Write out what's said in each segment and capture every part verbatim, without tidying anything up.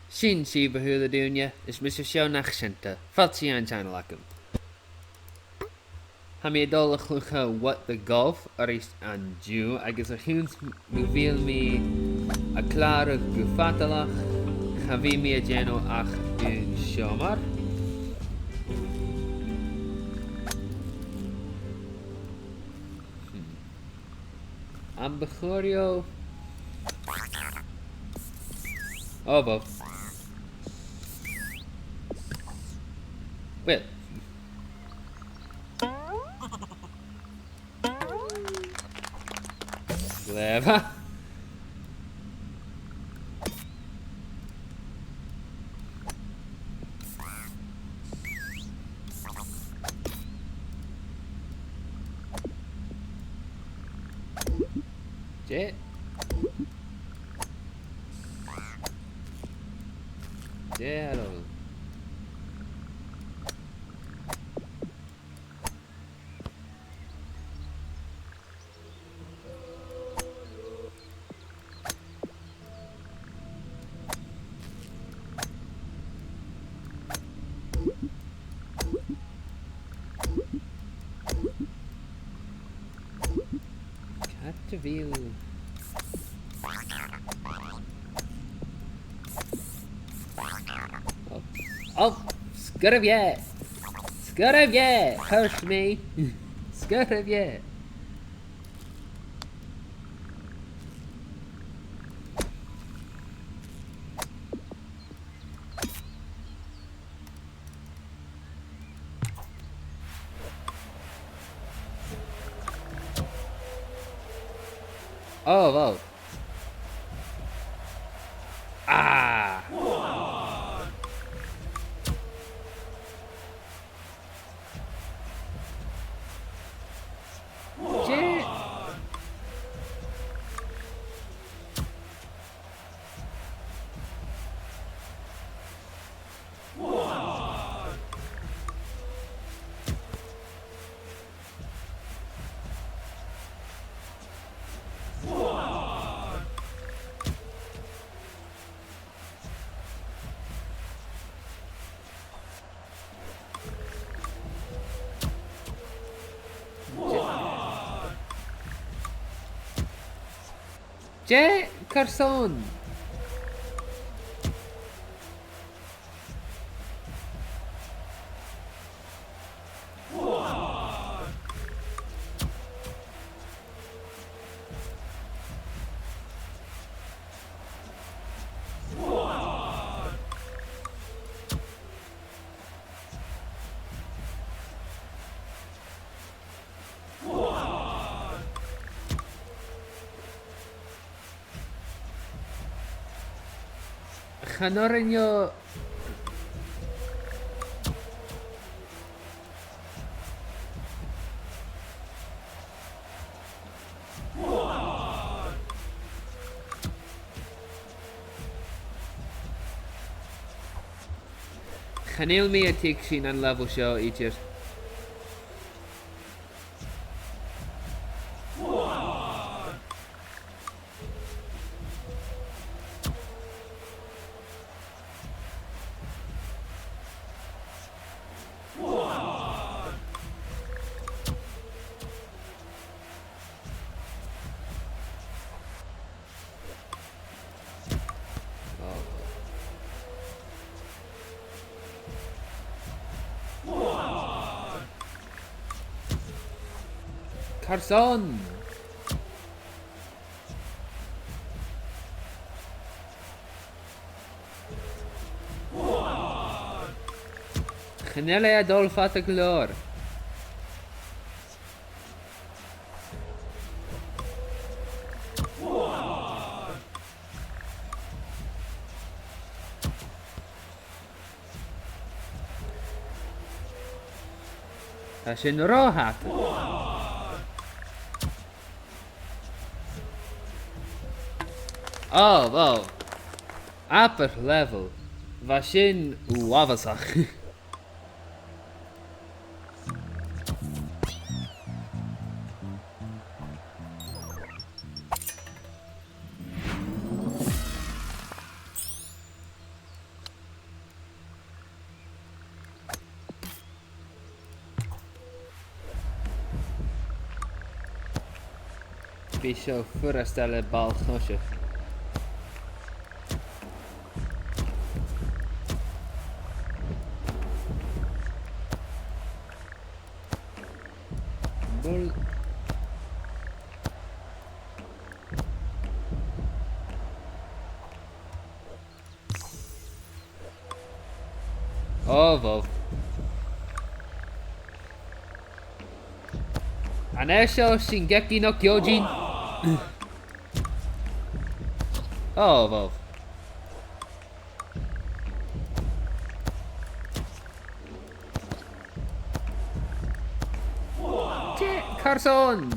Sin sibh, a h-uile duine, is mise Seonaidh Seunta. Fàilte dhan channel agam. Tha mi a' dol a chluich What the Golf a-rithist an-diugh, agus a chionn 's gu bheil mi a' clàradh gu fadalach, cha bhi mi a' dèanamh ach aon seòmar. Hmm. Am bu chòir dhomh... O, bhò. Uill. Glè mhath. Dè? Dè tha ro? Càit a bheil... O, o, sguir a' bheatha! Sguir a' bheatha! Thuirt mi! Sguir a' bheatha! O, wow. Ah! Dè? Dè? Carson? Chan urrainn dhomh. Chan eil mi a' tuigsinn an level seo idir. Carson? Chan eil e a' dol fada gu leòr. Tha sin ro fhada. Oh, wow. Abair level. Bha sin uabhasach. Bidh seo furasta le ball-coise. Ball. Ò, bhobh. An e seo Shingeki no Kyojin? Ò, bhobh. Tè, carson!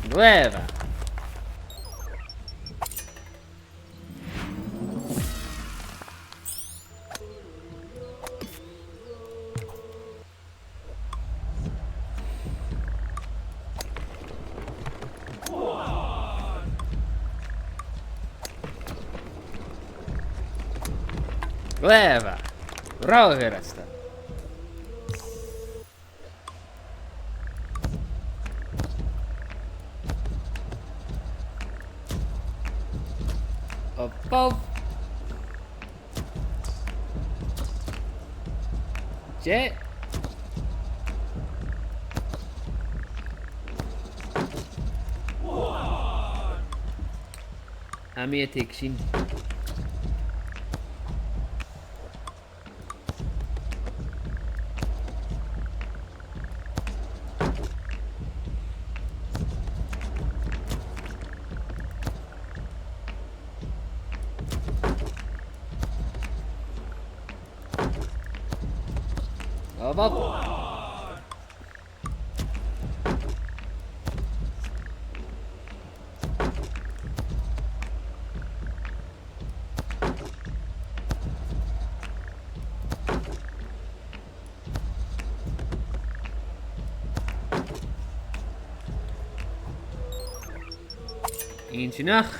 Glè mhath. Glè mhath. Ro fhurasta. Above. Jet. Tha mi a' tuigsinn. Above. Inntinneach.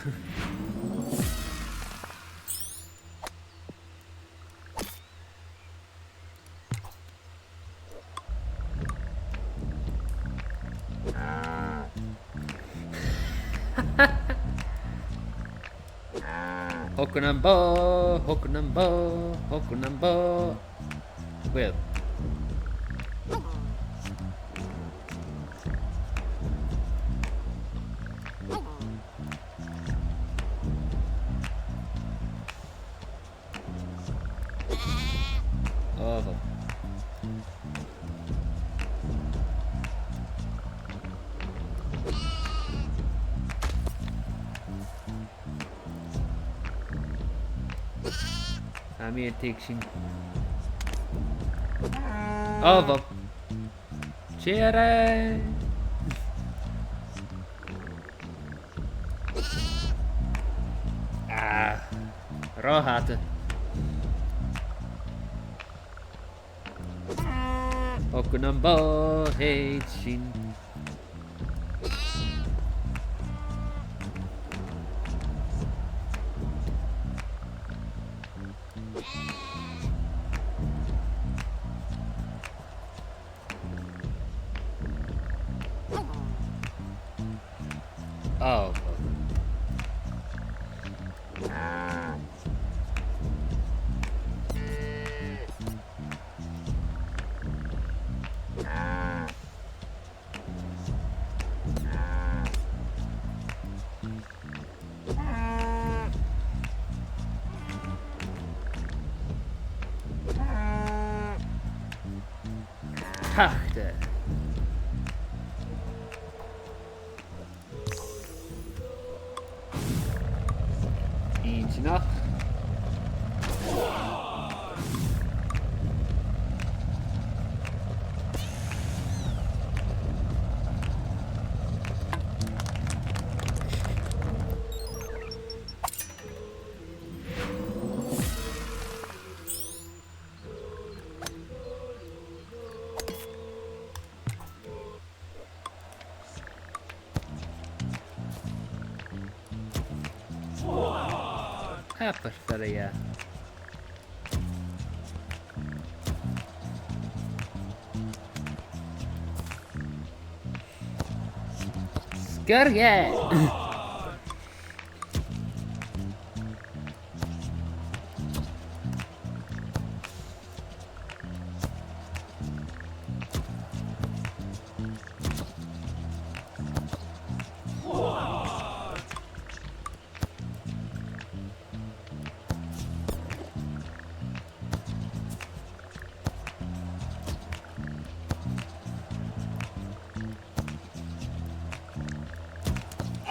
Hokunamba, hokunamba, hokunamba. Well. Ò, bhobh. Tha mi a' tuigsinn. Ò, bhobh. Tìoraidh. Ah, ro fhada. Hokunamba, thèid sin. Oh. Tachta. Inntinneach. Abair far a dhà. Gur e!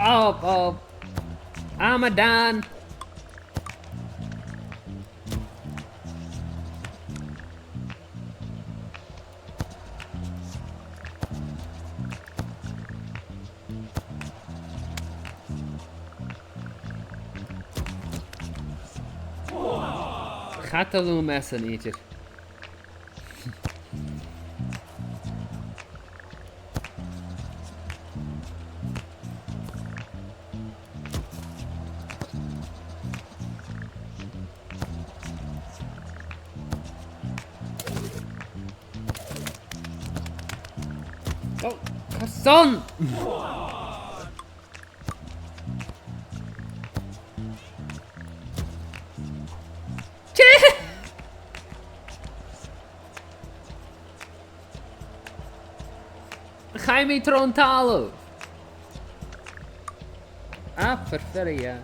Up, up. Amadan. Cha toil leam esan idir. Oh, carson! Tè! Chaidh mi tron talamh! Ah, perfect, yeah.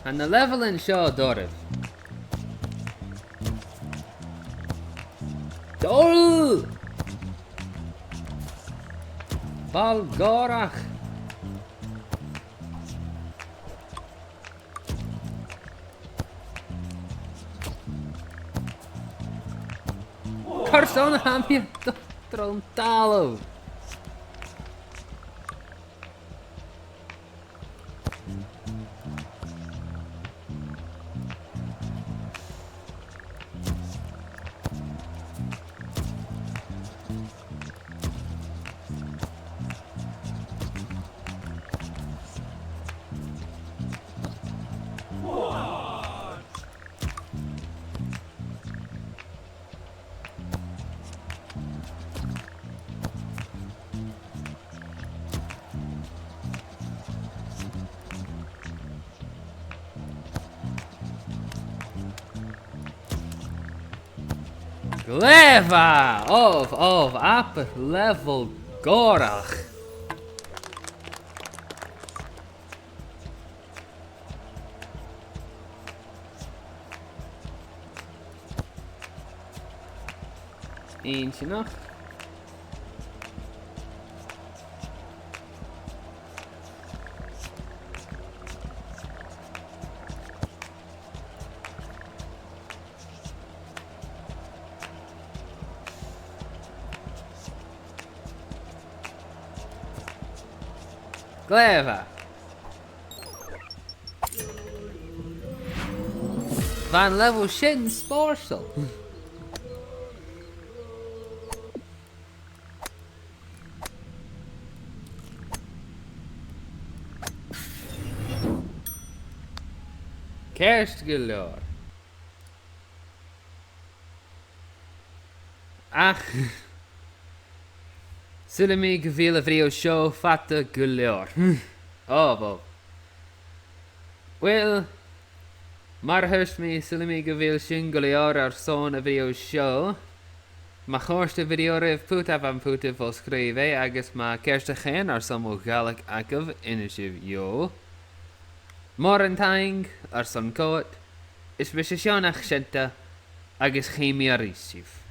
Tha na leibhealan seo doirbh. Dol! Ball gòrach! Carson a tha mi a' dol tron talamh? Glè mhath! Obh, obh, abair leibheal gòrach. Inntinneach. Glè mhath. Bha an leibheal sin spòrsail. Ceart gu leòr. Ach, saoilidh mi gu bheil a' bhideo seo fada gu leòr. Ò, bhò. Uill, mar a thuirt mi, saoilidh mi gu bheil sin gu leòr airson a' bhideo seo. Ma chòrd a' bhideo ribh, put am putan fo-sgrìobhadh, agus ma tha ceartachaidhean airson mo Ghàidhlig agaibh, innsibh dhomh. Mòran taing airson coimhead, is mise Seònach Seanta, agus chì mi a-rithist sibh.